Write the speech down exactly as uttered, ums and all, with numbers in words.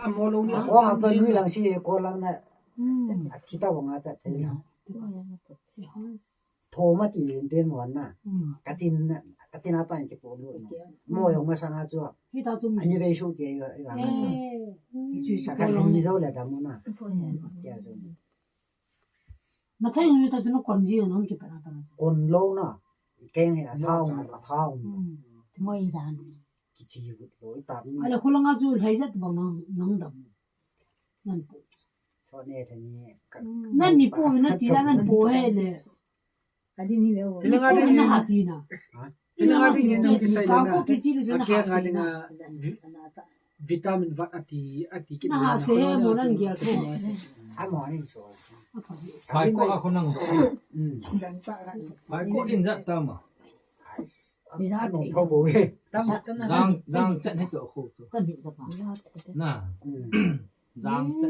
Ko apa nui lang si ko lang na. Akita wanga cha thei. Thoma ti den wan na. Kachin na, kachin apa ki po lu. Mo yong ma sanga chu. Hita chu. Ani ve su ke ga ga. Chu sa ka ni zo le da mo na. Kia chu. Na thai ni ta chu no kon ji no ki pa na pa na. Kon lo na. Keng he a thao, a thao. Ti mo i dan. Kichi lo i ta. Ala khulanga chu lhai jat bang nang nang dam. Nan po. So ne thani. Nan ni po na ti la nan po he le. Adi ni le. Ni po na ha ti na. Ina nga ding nang kisai le na. Ka ko kichi le na ha ti na. Vitamin vat ati, ati ki na ha se he mo nan gel ko. Amo ni so. Pai ko a ko nang. Pai ko in jat ta ma. Jang, jang chat he to ko to. Na. Jang chat.